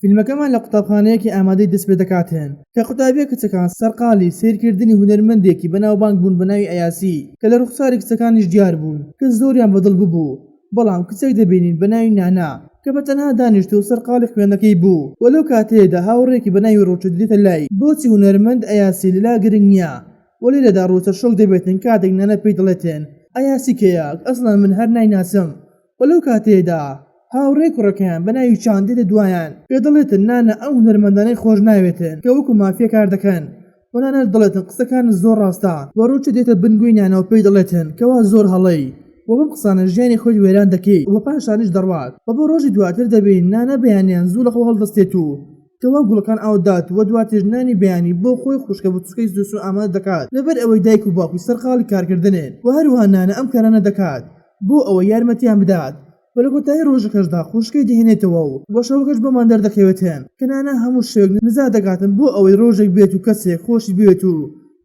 فیلمەکەمان لە قوتابخانەیەکی ئامادەی دەست پێدەکاتن کە قوتابیە کچەکان سەرقاڵی سەیرکردنی هونەرمەندێکی بەناوبانگ بوون بەناوی ئەیاسی کە لە ڕوخساری کچەکانیش دیار بوون کە زۆریان بەدڵ ببوو بەڵام کچێک دەبینین بەناوی نانا کە بە تەنها دانیشت و سەرقاڵی خوێندنەکەی بوو و لەو کاتەیەدا هاوڕێیەکی بەناوی ڕوچە دێتە لای بۆچی هونەرمەند ئەیاسی لەلا گرنگ نیە و لێرەدا ڕوچە شۆک دەبێتن کاتێک نانا پێی دەڵێتن ئەیاسی کێیە ئەسڵەن من هەر نایناسم و لەو کاتەیەدا هاوڕێی کوڕەکەیان بە ناوی چان دێتە دوایان کە دەڵێتن نانا ئەو هونەرمەندانەی خۆش ناوێتن کە وەکو مافیا کار دەکەن و ناناش دەڵێتن قسەکانت زۆر ڕاستە و ڕوچە دێتە بن گوێی نانا و پێی دەڵێتن کەوا زۆر هەڵەی و بەم قسانە ژیانی خۆیت وێران دەکەی و پاشانیش دەڕوات و بۆ ڕۆژی دواتر دەبینین نانا بەیانیان زوو لە خەو هەڵدەستێت و کەوا گوڵەکان ئاو دات و دواتریش نانی بەیانی بۆ خۆی خوشکە بچوکەی سوسو ئامادە دەکات لەبەر ئەوەی دایک و باوکی سەرقاڵی کارکردنن و هەروەها نانا ئەم کارانە دەکات بۆ ئەوەی یارمەتیان بدات و لە کۆتایی ڕۆژەکەشدا خوشکەی دەهێنێتەوە و بۆ شەوەکەش بۆمان دەردەکەوێتن کە نانا هەموو شەوێک نزا دەکاتن بۆ ئەوەی ڕۆژێک بێت و کەسێک خۆشی بوێت و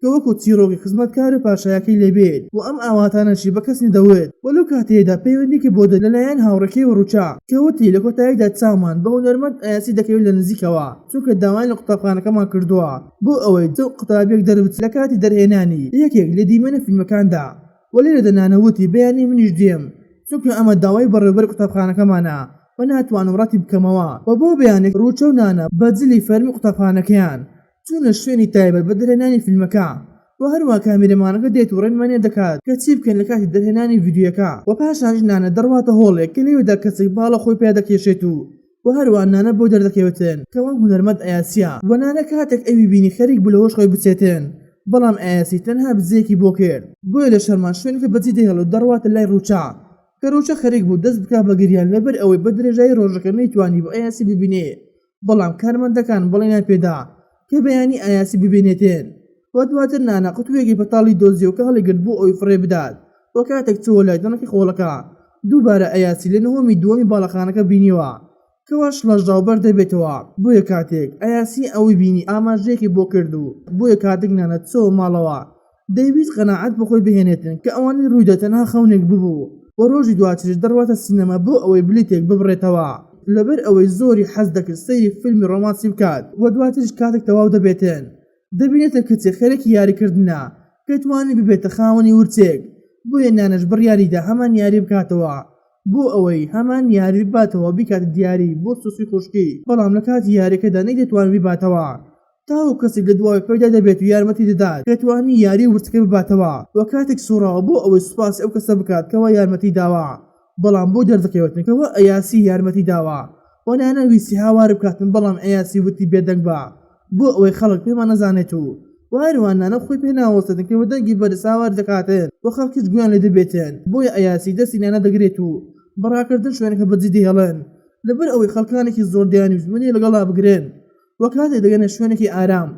کە وەکو چیڕۆکی خزمەتکار و پاشایەکەی لێ بێت و ئەم ئاواتانەشی بە کەس نەدەوت و لەو کاتەیەدا پەیوەندیەکی بۆ دێت لەلایەن هاوڕێکەیەوە ڕوچا کە وتی لە کۆتاییدا چاومان بە هونەرمەند ئایاسی دەکەوێت لە نزیکەوە چونکە داوایان لە قوتابخانەکەمان کردووە بۆ ئەوەی چەند قوتابیەک دەربچن لە کاتی دەرهێنانی یەکێک لە دیمەنە فیلمەکاندا و لێرەدا نانا وتی بەیانی منیش دێم چونکە ئەمە داوای بەڕێوبەری قوتابخانەکەمانە و ناتوانم ڕەتی بکەمەوە و بۆ بەیانێک ڕوچە و نانا بە جلی فەرمی قوتابخانەکەیان چوونە شوێنی تایبەت بە دەرهێنانی فیلمەکە و هەروا کامیرەمانەکە دێت و ڕێنمانیان دەکات کە چی بکەن لە کاتی دەرهێنانی ڤیدیۆیەکە و پاشانیش نانا دەڕواتە هۆڵێک کە لەوێدا کەسێک باڵە خۆی پیا دەکێشێت و و هەروا نانا بۆی دەردەکەوێتن کەوا هونەرمەند ئەیاسیە و نانا کاتێک ئەوی بینی خەریک بوو لە هۆش خۆی بچێتن بەڵام ئەیاسی تەنها بزەیەکی بۆ کرد بۆیە لە شەرمان شوێنەکە بەجێ دەهێڵێ و دەڕواتە لای ڕوچا کە ڕوچا خەریک بوو دەست بکا بە گریان لەبەر ئەوەی بە درێژایی ڕۆژەکە نەیتوانیبوو ئەیاسی ببینێ بەڵام کارمەندەکان بەڵێنیان پێدا کە بەیانی ئایاسی ببینێتێن و دواتر نانا قوتوویەکی بەتاڵی دۆزیەوە کە هەڵیگرت بۆ ئەوەی فڕێ بدات و کاتێک چووە لای دەنکی خۆڵەکە دووبارە ئایاسی لە نهۆمی دووەمی باڵەخانەکە بینیەوە کەوا شڵەژاو بەردەبێتەوە بۆیە کاتێک ئایاسی ئەوی بینی ئاماژەیەکی بۆ کرد و بۆیە کاتێک نانا چۆوە ماڵەوە دەیویست قەناعەت بە خۆی بهێنێتن کە ئەوانەی ڕوویدا تەنها خەونێک ببوو و ڕۆژی دواتریش دەڕواتە سینەما بۆ ئەوەی بلیتێک ببڕێتەوە لەبەر ئەوەی زۆری حەز دەکرد سەیری فیلمی ڕۆمانسی بکات و دواتریش کاتێک تەواو دەبێتن دەبینێتە کچێک خەرێکی یاریکردنە کە توانی ببێتە خاوەنی ورچێک بۆیە نانەش بڕیاریدا هەمان یاری بکاتەوە بۆ ئەوەی هەمان یاری بباتەوە بیکاتە دیاری بۆ سوسی خوشکی بەڵام لە کاتی یاریەکەدا نەیدەتوانی بیباتەوە تاوەکو کەسێک لە دواوەی پەیدا دەبێت و یارمەتی دەدات کە توانی یاری ورچەکە بباتەوە و کاتێک سوڕاوە بۆ ئەوەی سوپاسی ئەو کەسە بکات کەوا یارمەتی داوە بەڵام بۆی دەردەکەوێتن کەوا ئەیاسی یارمەتی داوە و نانا ویستی هاوار بکاتن بەڵام ئەیاسی وتی بێدەنگ بە بۆ ئەوەی خەڵک پێمان نەزانێت و وە هەروەها نانا خۆی پێ ناوەستێتن کە بە دەنگی بەرز هاوار دەکاتن و خەڵکیش گوێیان لێ دەبێتن بۆیە ئەیاسی دەستی نانا دەگرێت و بە ڕاکردن شوێنەکە بەجێ دەهێڵن لەبەر ئەوەی خەڵکانێکی زۆر دەیانویست وێنەی لەگەڵا بگرن وە کاتێک دەگەنە شوێنێکی ئارام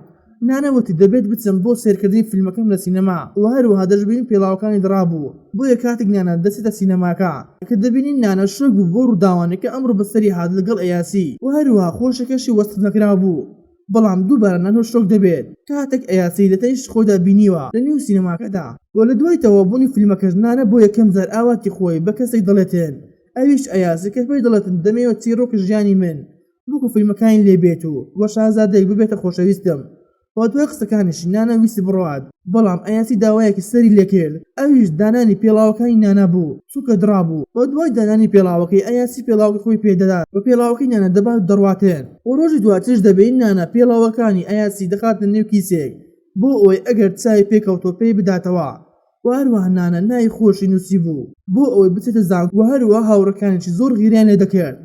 نانا وتی دەبێت بچم بۆ سەیرکردنی فیلمەکەم لە سینەما وە هەروەها دەشبینین پێڵاوەکانی دڕابوو بۆیە کاتێک نانا دەچێتە سینەماکە کە دەبینین نانا شۆک بوو بۆ ڕووداوانێک کە ئەمڕۆ بەسەری هات لەگەڵ ئەیاسی وە هەروەها خۆشەکەشی وەسف نەکراو بوو بەڵام دووبارە نانا شۆک دەبێت کاتێک ئەیاسی لە تەنیشت خۆیدا بینیوە لە نێو سینەماکەدا وە لە دوای تەواو بوونی فیلمەکەش نانا بۆ یەکەم جار ئاواتی خۆی بە کەسێک دەڵێتن ئەویش ئەیاسی کە پێی دەڵێتن دەمەوێت چیڕۆکی ژیانی من وەکو فیلمەکانی لێ بێت و وە شازادەیەک ببێتە خۆشەویستم. وە دوای قسەکانیشی نانا ویستی بڕوات بەڵام ئەیاسی داوایەکی سەری لێ کرد ئەویش دانانی پێڵاوەکانی نانا بوو چونکە دڕابوو وە دوای دانانی پێڵاوەکەی ئەیاسی پێڵاوەکەی خۆی پێ دەدات و پێڵاوەکەی نانا دەبات و دەڕواتن. وە ڕۆژی دواتریش دەبینین نانا پێڵاوەکانی ئەیاسی دەخاتە نێو کیسێک بۆ ئەوەی ئەگەر چاوی پێ کەوتەوە پێی بداتەوە وە هەروەها نانا ناوی خۆشی نووسیبوو بۆ ئەوەی بچێتە زانکۆ وە هەروەها هاوڕێکانیشی زۆر غیرەیان لێ دەکرد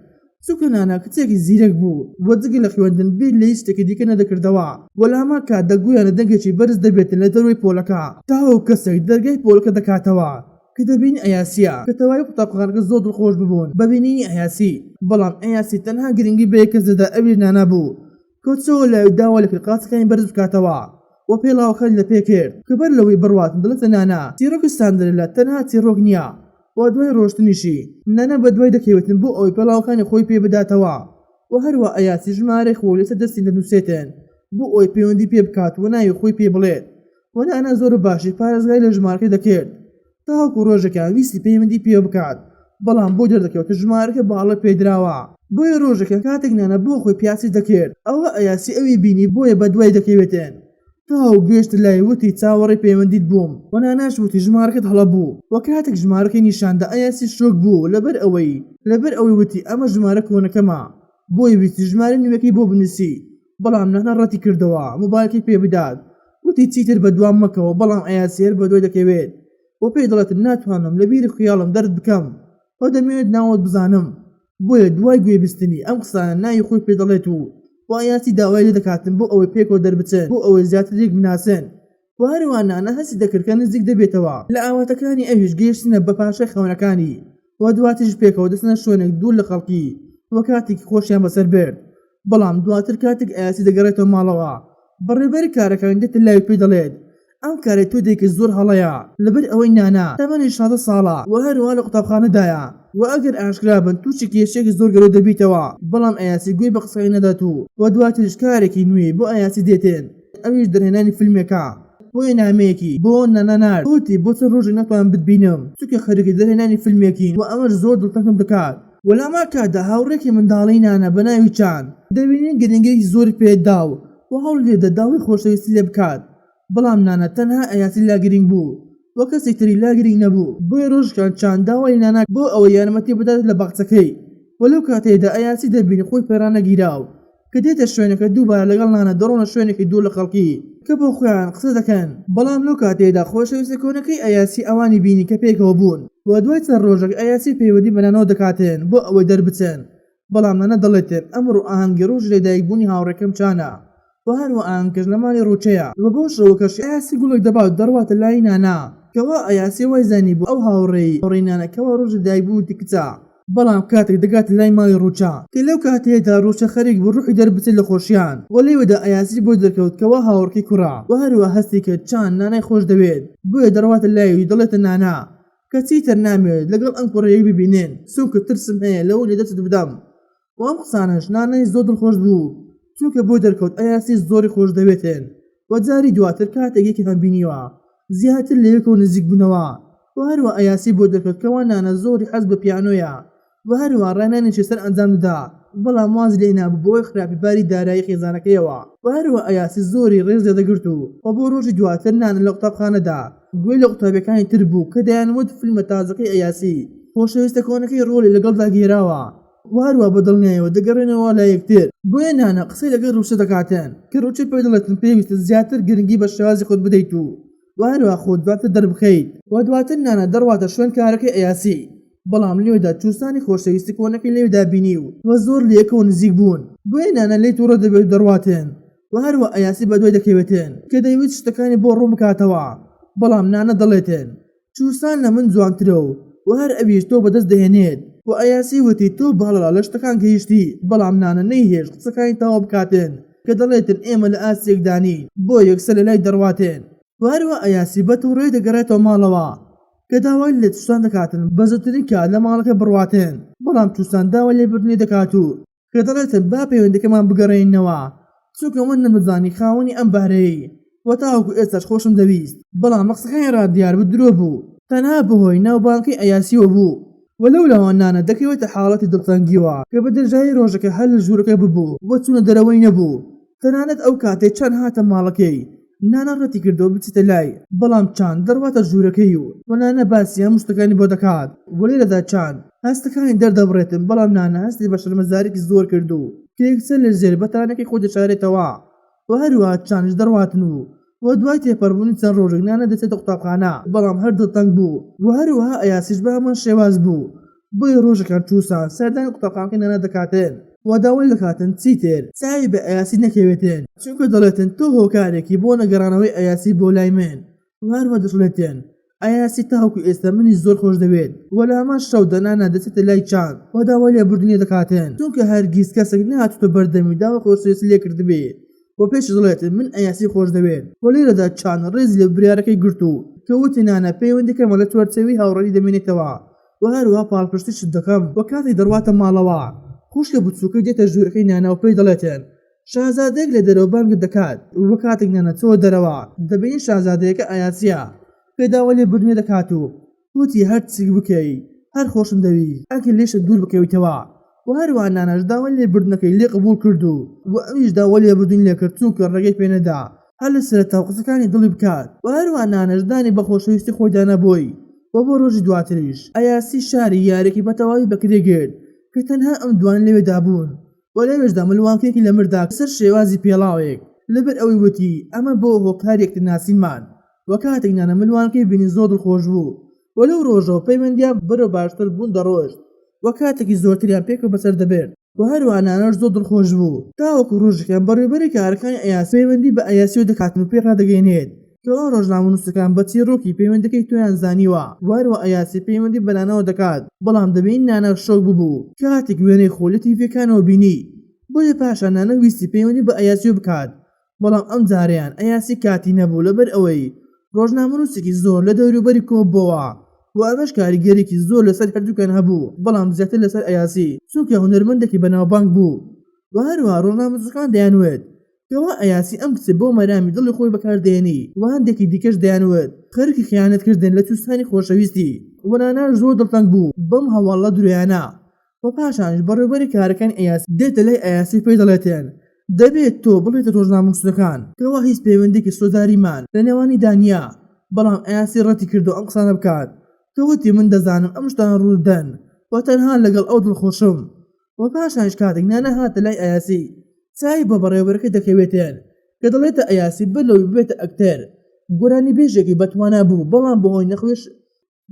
چونکە نانا کچێکی زیرەک بوو و جگە لە خوێندن بیر لە هیچ شتێکی دیکە نەدەکردەوە وە لە هەمان کاتدا گوێیان لە دەنگێکی بەرز دەبێتن لە دەرەوەی پۆلەکە تاوەکو کەسێک دەرگای پۆلەکە دەکاتەوە کە دەبینی ئەیاسیە کە تەواوی قوتابخانەکە زۆر دڵخۆش ببوون بە بینینی ئەیاسی بەڵام ئەیاسی تەنها گرنگی بە یەک کەس دەدا ئەویش نانا بوو کۆچەوە لای و داوا لێکرد قاچەکانی بەرز بکاتەوە و پێڵاوەکانی لە پێ کرد کە بەر لەوەی بڕوات دەڵێتە نانا چیڕۆکی ساندرێلا تەنها چیڕۆک نییە و دوای ڕۆشتنیشی نانا بەدوای دەکەوێتن بۆ ئەوەی پێڵاوەکانی خۆی پێ بداتەوە و هەروا ئەیاسی ژمارەی خۆی لەسەر دەستی دەنووسێتن بۆ ئەوەی پەیوەندی پێ بکات و ناوی خۆی پێ بڵێت و نانا زۆر بە باشی پارێزگاری لە ژمارەکەی دەکرد تاوەکو ڕۆژێکیان ویستی پەیوەندی پێوە بکات بەڵام بۆی دەردەکەوێت کە ژمارەکە بە هەڵە پێدراوە. بۆیە ڕۆژێکیان کاتێک نانا بۆ خۆی پیاسی دەکرد ئەوە ئەیاسی ئەوی بینی بۆیە بەدوای دەکەوێتن تەواو گەیشتە لای وتی چاوەڕێی پەیوەندیت بووم وە ناناش وتی ژمارەکەت هەڵە بوو وە کاتێک ژمارەکەی نیشاندا ئەیاسی شۆک بوو لەبەر ئەوەی لەبەر ئەوەی وتی ئەمە ژمارە کۆنەکەمە بۆیە ویستی ژمارەی نوێکەی بۆ بنوسی بەڵام نانا ڕەتی کردەوە مۆبایلەکەی پێ بدات وتی چیتر بەدوام مەکەوە بەڵام ئەیاسی هەر بەدوای دەکەوێت وە پێی دەڵێت ناتوانم لە بیری خیاڵم دەرت بکەم وە دەمەوێت ناوت بزانم بۆیە دوای گوێ بیستنی ئەم قسانە ناوی خۆی پێ دەڵێت و وە ئەیاسی داوای لێ دەکاتن بۆ ئەوەی پێکەوە دەربچن بۆ ئەوەی زیاتر یەک بناسن وە هەروەها نانا هەستی دەکرد کە نزیک دەبێتەوە لە ئاواتەکانی ئەویش گەیشتنە بە پاشای خەونەکانی وە دواتریش پێکەوە دەچنە شوێنێک دوور لە خەڵکی وە کاتێکی خۆشیان بەسەر برد بەڵام دواتر کاتێک ئەیاسی دەگەڕێتەوە ماڵەوە بەڕێوبەری کارەکانی دێتە لای و پێی دەڵێت ئەم کارەی تۆ دەیکەیت زۆر هەڵەیە لەبەر ئەوەی نانا تەمەنی 16 ساڵە وە هەروەها لە قوتابخانەدایە وە ئەگەر ئاشکرا بن تووشی کێشەیەکی زۆر گەورە دەبیتەوە بەڵام ئەیاسی گوێی بە قسەکانی نادات و وە دواتریش کارێکی نوێی بۆ ئەیاسی دێتن ئەویش دەرهێنانی فیلمێکە بۆیە نامەیەکی بۆ نانا نارد وتی بۆ چەند ڕۆژێک ناتوانم بتبینم چونکە خەریکی دەرهێنانی فیلمێکین وە ئەمەش زۆر دڵتەنگم دەکات وە لەهەمان کاتدا هاوڕێیەکی منداڵی نانا بە ناوی چان دەبینین گرنگیەکی زۆری پێدا و هەوڵی دەدا داوای خۆشەویستی لێ بکات بەڵام نانا تەنها ئەیاسی لا گرینگ بوو و کەسێک تری لا گرینگ نەبوو، بۆیە ڕۆژێکیان چان داوای لە نانا کرد بۆ ئەوەی یارمەتی بدات لە باخچەکەی و لەو کاتەیدا ئەیاسی دەبینی خۆی پێ ڕانەگیرا و کە دێتە شوێنەکە دووبارە لەگەڵ نانا دەڕۆنە شوێنێکی دوور لە خەڵکی کە بۆ خۆیان قسە دەکەن، بەڵام لەو کاتەیدا خۆشەویستە کۆنەکەی ئەیاسی ئەوانی بینی کە پێکەوە بوون و دوای چەند ڕۆژێک ئەیاسی پەیوەندی بە ناناوە دەکاتن بۆ ئەوەی دەربچن بەڵام نانا دەڵێتن ئەمڕۆ ئاهەنگی ڕۆژی لەدایکبوونی هاوڕێکەم چانە و هەروە ئاهەنگکەش لە ماڵی ڕوچەیە و بەو شەوەکەشی ئەیاسی گوڵێک دەبات و دەڕواتە لای نانا کەوا ئەیاسی وای زانیبوو ئەو هاوڕێی هاوڕێی نانا کەوا ڕۆژی لەدایکبوونیەتی کچە بەڵام کاتێک دەگاتە لای ماڵی ڕوچە کە لەو کاتەیەدا ڕوچە خەریک بوو ڕوحی دەربچێت لە خۆشیان و لێوەدا ئەیاسی بۆی دەرکەوت کەوا هاوڕێکەی کوڕە و هەروە هەستی کرد چان نانای خۆش دەوێت بۆیە دەڕواتە لای و دەڵێتە نانا کە چیتر نامەوێت لەگەڵ ئەم کوڕە یەک ببینن چونکە ترسم هەیە لەوەی لەدەستت بدەم و ئەم قسانەش نانای زۆر دڵخۆش بوو چونکە بۆی دەرکەوت ئەیاسی زۆری خۆش دەوێتن و جاری دواتر کاتێک یەکیان بینیوە زیاتر لە یەکەوە نزیک بوونەوە و هەروە ئەیاسی بۆ دەرکەوت کەوا نانا زۆری حەز بە پیانۆیە و هەروەها ڕاهێنانێکی سەر ئەنجام دەدا بەڵام وازی لێ هێنابوو بەهۆی خراپی باری دارایی خێزانەکەیەوە و هەروەها ئەیاسی زۆری ڕێز لێدەگرت و و بۆ ڕۆژی دواتر نانا لە قوتابخانەدا گوێی لە قوتابیەکانی تر بوو کە دەیان وت فیلمە تازەکەی ئەیاسی خۆشەویستە کۆنەکەی ڕۆڵی لەگەڵدا گێراوە و هەروا بە دڵنیایەوە دەگەڕێنەوە لای یەکتر. بۆیە نانا قسەی لەگەڵ ڕوچە دەکاتن کە ڕوچە پێی دەڵێتن پێویستە زیاتر گرنگی بە شێوازی خۆت بدەیت و و هەروەها خۆت دواتر دەربخەیت و دواتر نانا دەڕواتە شوێن کارەکەی ئەیاسی بەڵام لێودا چوسانی خۆشەویستی کۆنەکەی لەوێدا بینی و و زۆر لەیەکەوە نزیک بوون بۆیە نانا لێی توڕە دەبێت و دەڕواتن و هەروە ئەیاسی بەدوای دەکەوێتن کە دەیویست شتەکانی بۆ ڕوون بکاتەوە بەڵام نانا دەڵێتن چوسان لە من جوانترە و و هەر ئەویش تۆ بەدەست دەهێنێت و ئەیاسی وتی تۆ بەهەڵە لە شتەکان گەیشتی بەڵام نانا نەیهێشت قسەکانی تەواو بکاتن کە دەڵێتن ئێمە لە ئاستێکدا نین بۆیە یەکسەر لەلای دەڕواتن و هەروە ئەیاسی بە توڕەیی دەگەڕێتەوە ماڵەوە کە داوای لە چوسان دەکاتن بە زووترین کات لە ماڵەکە بڕواتن بەڵام چوسان داوای لێبوردنی دەکات و کە دەڵێتن با پەیوەندەکەمان بگەڕێنینەوە چونکە من نەمدەزانی خاوەنی ئەم بەهرەیەی و تاوەکو ئێستاش خۆشم دەویست بەڵام لە قسەکانی ڕا دیار بوو درۆ بوو تەنها بەهۆی ناوبانگەکەی ئەیاسیەوە بوو و لەولاوە نانا دەکەوێتە حاڵەتی دڵتەنگیەوە کە بە درێژایی ڕۆژەکە هەر لە ژوورەکە ببوو و چوونە دەرەوەی نەبوو تەنانەت ئەو کاتەی چان هاتە ماڵەکەی نانا ڕەتی کردەوە بچێتە لای، بەڵام چان دەڕواتە ژوورەکەی و نانا باسی هەموو شتەکانی بۆ دەکات و لێرەدا چان هەستەکانی دەردەبڕێتن بەڵام نانا هەستی بە شەرمەزاریەکی زۆر کرد و کە یەکسەر لە ژێر بەتانیەکەی خۆی دەشارێتەوە و هەروەها چانیش دەڕواتن و و دوای تێپەڕبوونی چەند ڕۆژێک نانا دەچێتە قوتابخانە بەڵام هەر دڵتەنگ بوو و هەروەها ئەیاسیش بە هەمان شێواز بوو بۆیە ڕۆژێکیان چوسان سەردانی قوتابخانەکەی نانا دەکاتن و داوای دەکاتن چیتر چاوی بە ئەیاسی نەکەوێتن چونکە دەڵێتن تۆ هۆکارێکی بۆ نەگەڕانەوەی ئەیاسی بۆ لای من و هەروە دەشڵێتن ئەیاسی تاوەکو ئێستا منی زۆر خۆش دەوێت و لە هەمان شەودا نانا دەچێتە لای چان و داوای لێبوردنی دەکاتن چونکە هەرگیز کەسێک نەهاتوتە بەردەمی داوای خۆشەویستی لێکردبێ و پێشی دەڵێتن من ئەیاسی خۆش دەوێت و لێرەدا چان ڕێزی لە بریارەکەی گرت و کە وتی نانا پەیوەندیەکەمان لە چوارچێوەی هاوڕێی دەمێنێتەوە و هەروەها پاڵپشتیشت دەکەم و کاتێک دەڕواتە ماڵەوە خوشکە بچووکەی دێتە ژوورەکەی نانا و پێی دەڵێتن شازادەیەک لە دەرەوە بانگت دەکات و کاتێک نانا چۆوە دەرەوە دەبینی شازادەیەکە ئایاسیە کە داوای لێبوردنی دەکات و وتی هەرچیک بکەی هەر خۆشم دەویست ئەگەر لێشم دوور بکەویتەوە. وە هەروەها ناناش داوای لێبوردنەکەی لێ قبوڵ کرد و وە ئەویش داوای لێبوردنی لێ کرد چونکە ڕێگەی پێ نەدا هەر لە سەرەتاوە قسەکانی دڵی بکات وە هەروەها نانەش دانی بە خۆشەویستی خۆیدا نا بۆی وە بۆ ڕۆژی دواتریش ئەیاسی شاری یارێکی بە تەواوی بە کرێ گرت کە تەنها ئەم دوانە لەوێدا بوون وە لەوێشدا ملوانکەیەکی لە مردا سەر شێوازی پێڵاوێک لەبەر ئەوەی وتی ئەمە بۆ هۆکاری یەکتر ناسینمان وە کاتێک نانە ملوانکەی بینی زۆر دڵخۆش بوو وە لەو ڕۆژەوە پەیوەندیان بەرەو باشتر بوون دەڕۆشت وە کاتێکی زۆرتریان پێکەوە بەسەر دەبرد وە هەروەها نانەش زۆر دڵخۆش بوو تاوەکو ڕۆژێکیان بەڕێوبەری کارەکانی ئەیاسی پەیوەندی بە ئەیاسیەوە دەکاتن و پێی ڕادەگەیەنێت کەوا ڕۆژنامەنووسەکان بە چیڕۆکی پەیوەندەکەی تۆیان زانیوە وە هەروەها ئەیاسی پەیوەندی بە نانەوە دەکات بەڵام دەبینین نانا شۆک ببوو کاتێک وێنەی خۆی لە تیڤیەکانەوە بینی بۆیە پاشان نانا ویستی پەیوەندی بە ئەیاسیەوە بکات بەڵام ئەم جارەیان ئەیاسی کاتی نەبوو لەبەر ئەوەی ڕۆژنامەنووسێکی زۆر لە دەوروبەری کۆببۆوە و ئەمەش کاریگەریەکی زۆر لەسەر هەردووکیان هەبوو بەڵام زیاتر لەسەر ئەیاسی چونکە هونەرمەندێکی بەناوبانگ بوو و هەروەها ڕۆژنامەنووسەکان دەیانوت کەوا ئەیاسی ئەم کچە بۆ مەرامی دڵی خۆی بەکاردێنی و هەندێکی دیکەش دەیانوت خەریکی خیانەت کردن لە چوسانی خۆشەویستی و ناناش زۆر دڵتەنگ بوو بەم هەواڵە درۆیانە و پاشانیش بەڕێوبەری کارەکانی ئەیاسی دێتە لای ئەیاسی و پێی دەڵێتن دەبێت تۆ بڵێیتە ڕۆژنامەنووسەکان کەوا هیچ پەیوەندیەکی سۆزداریمان لە نێوانیدا نیە بەڵام ئەیاسی ڕەتی کردەوە ئەم قسانە بکات کە وتی من دەزانم ئەم شتانە ڕوودەدەن و تەنها لەگەڵ ئەو دڵخۆشم و پاشانیش کاتێک نانا هاتە لای ئەیاسی چاوی بە بەڕێوبەرەکەی دەکەوێتن کە دەڵێتە ئەیاسی بەر لەوەی ببێتە ئەکتەر گۆرانیبێژێکی بەتوانا بوو بەڵام بەهۆی نەخۆش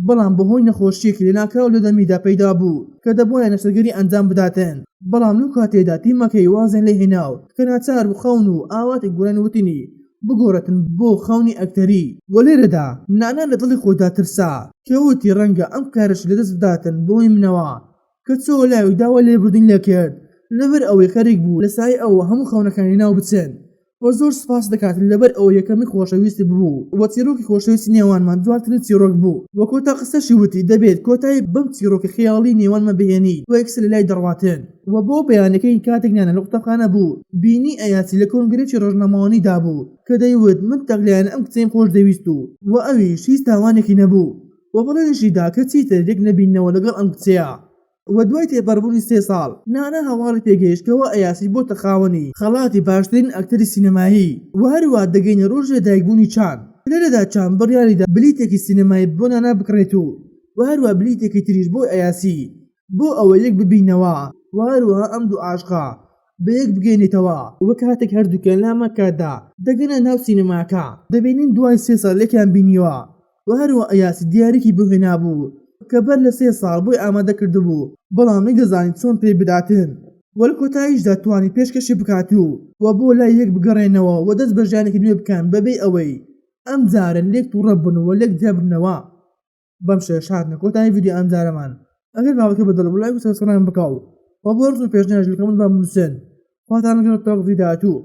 بەڵام بەهۆی نەخۆشییەکی لەناکاو لە دەمیدا پەیدا بوو کە دەبوایە نەشتەرگەری ئەنجام بداتن، بەڵام لەو کاتەیدا تیمەکەی وازیان لێ هێنا و کە ناچار بوو خەون و ئاواتی گۆرانی وتنی بگۆڕێتن بۆ خەونی ئەکتەری. وە لێرەدا نانا لە دڵی خۆیدا ترسا کە وتی ڕەنگە ئەم کارەشی لەدەست بداتن بەهۆی منەوە کە چۆوە لای و داوای لێبوردنی لێکرد لەبەر ئەوەی خەریک بوو لە سایەی ئەوەوە هەموو خەونەکانی لەناو بچن وە زۆر سوپاس دەکات لەبەر ئەوەی یەکەمین خۆشەویستی ببوو وە چیڕۆکی خۆشەویستی نێوانمان جوانترین چیڕۆک بوو وە کۆتا قسەشی وتی دەبێت کۆتایی بەم چیڕۆکە خەیاڵی نێوانمان بهێنیت وە یەکسەر لەلای دەڕواتن. وە بۆ بەیانەکەی کاتێک نانا لە قوتابخانە بوو بینی ئەیاسی لە کۆنگرەیەکی ڕۆژنامەوانی دابوو کە دەیوت من تەقلیانە ئەم کچەیم خۆش دەویست و وە ئەویش هیچ تاوانێکی نەبوو وە بەڵێنیشی دا کە چیتر یەک نەبینەوە لەگەڵ ئەم کچەیا. وە دوای تێپەڕبوونی سێ ساڵ نانا هەواڵی پێگەیشت کەوا ئەیاسی بۆتە خاوەنی خەڵاتی باشترین ئەکتەری سینەمایی وە هەروا دەگەینە ڕۆژی لەدایکبوونی چان لێرەدا چان بڕیاریدا بلیتێکی سینەمایی بۆ نانا بکڕێت و وە هەروا بلیتێکی تریش بۆ ئەیاسی بۆ ئەوەی یەک ببینەوە وە هەروەها ئەم دوو عاشقە بەیەک بگەینێتەوە. وە کاتێک هەردووکیان لە هەمان کاتدا دەگەنە ناو سینەماکە دەبینین دوای سێ ساڵ یەکیان بینیوە وە هەروەها ئەیاسی دیاریکی بۆ هێنابوو کە بەر لە سێ ساڵ بۆی ئامادە کردبوو بەڵام نەیدەزانی چۆن پێی بداتن وە لە کۆتاییشدا توانی پێشکەشی بکات و وە بۆ لای یەک بگەڕێنەوە وە دەست بە ژیانێکی نوێ بکەن بەبێ ئەوەی ئەم جارە لێک توڕە بن و لێک جیا ببنەوە. بەم شێوەیەش هاتنە کۆتایی ڤیدیۆی ئەمجارەمان ئەگەر بابەتەکە بەدڵ بوو لایک و subscribe بکە و وە بۆ ڕست و پێشنیاریش لە comment بام بنوسن خواتان لەگەڵ تا ڤیدیۆی داهاتوو.